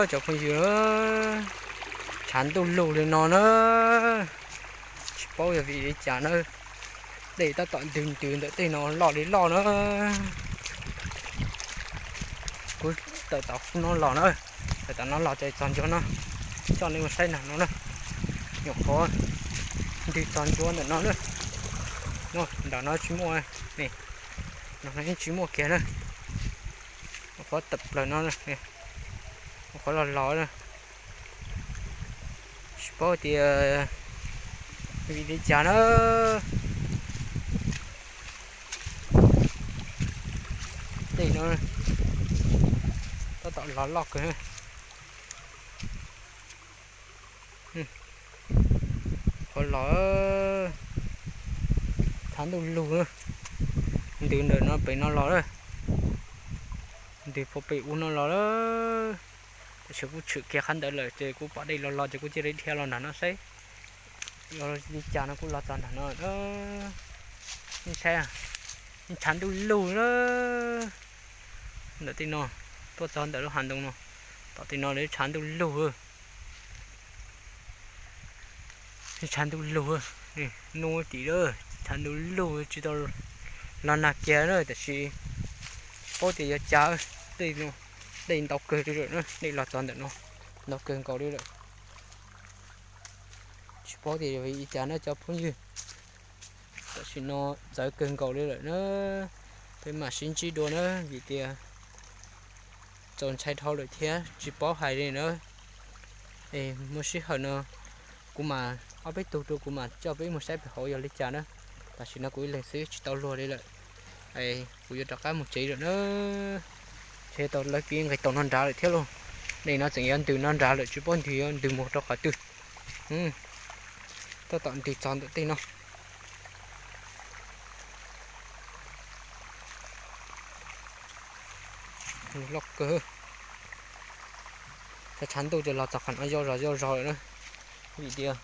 Cov phooj ywg, tshav ntuj lug li no na, tsis paub yog vim li cas na, dej tab tom ntws ntws ntawm tej no loj li loj na. Kuv tawm tom no los na, tawm tom no los ces txog ncuav no, coj nej mus saib nag no na, nyuam qhuav ntws txog ncuav ntawm no na. Nram no tsis muaj, no yeej tsis muaj kiag na. Nyuam qhuav tawm plaws no, nyuam qhuav los los, tsis paub tias vim li cas na. Tej no tab tom los loj kawg. Qhov los, tshav ntuj lug, ntws ntawm no pem no los lawm, ntws puag pem ub no los lawm. Tab sis kuv tshwm kiag qhov ntawd lawm ces kuv pom dej los los ces kuv cia li dhia los nram no saib. Yog li cas no kuv los txog nram no, nej saib, tshav ntuj lug na. Ntawm tej no tuaj txog ntawm lub hav ntoo no, tom tej no tshav ntuj lug. Tshav ntuj lug, nub tim lawm, tshav ntuj lug tsis tau los nag kiag na, tab sis tsis paub tias yog cas, dej ntau kawg li lawm, dej los txog ntawm no ntau kawg nkaus li lawm. Tsis paub tias yog vim li cas na cov phooj ywg. Tam sim no txawv kawg nkaus li lawm na, peb mam sib ntsib dua na, vim tias txaus ntshai dhau lawm thiab tsis paub hais li na. Es muaj sij hawm no kuv mam, ob peb tug rau kuv mam coj peb mus saib pem hauv yog li cas na. Tam sim no kuv ib leeg xwb tsis tau luag li lawm, es kuv yuav rov qab mus tsev lawm na. Ces tau lawv kev nqis tau no nrad lawm thiab lauj. Dej no tseem yuav ntws no nrad lawm tsis paub ntws yuav ntws mus rau qhov twg. Tab tom ntws txog ntawm tej no. Loj kawg. Tshav ntuj ces los txog qhov no yau zog yau zog lawm na, vim tias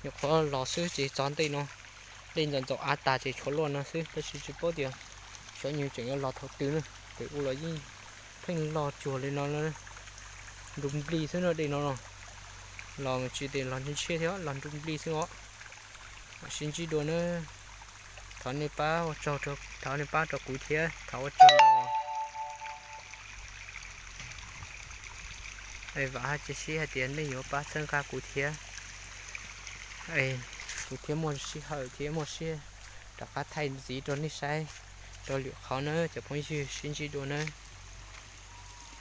nyuam qhuav los xwb ces txog ntej no, dej ntxaum ntxaum av tas ces tshuav luaj no xwb, tab sis tsis paub tias xyov nws tseem yuav los thaum twg na. Pem ub los yeej pheej loj cuag li no, nrug nplig xwb no dej no. Los tsis tias los ntshiab thiab, los nrug nplig xwb os. Mam sib ntsib dua na. Thov nej pab ua tsaug, thov nej pab rau kuv thiab, thov ua tsaug. Vam hab cia siab hais tias nej yuav pab txhawb nqa kuv thiab, kuv thiaj muaj sij hawm thiab muaj siab rov qab thaij ntxiv rau nej saib rau lwm qhov na cov phooj ywg, sib ntsib dua na.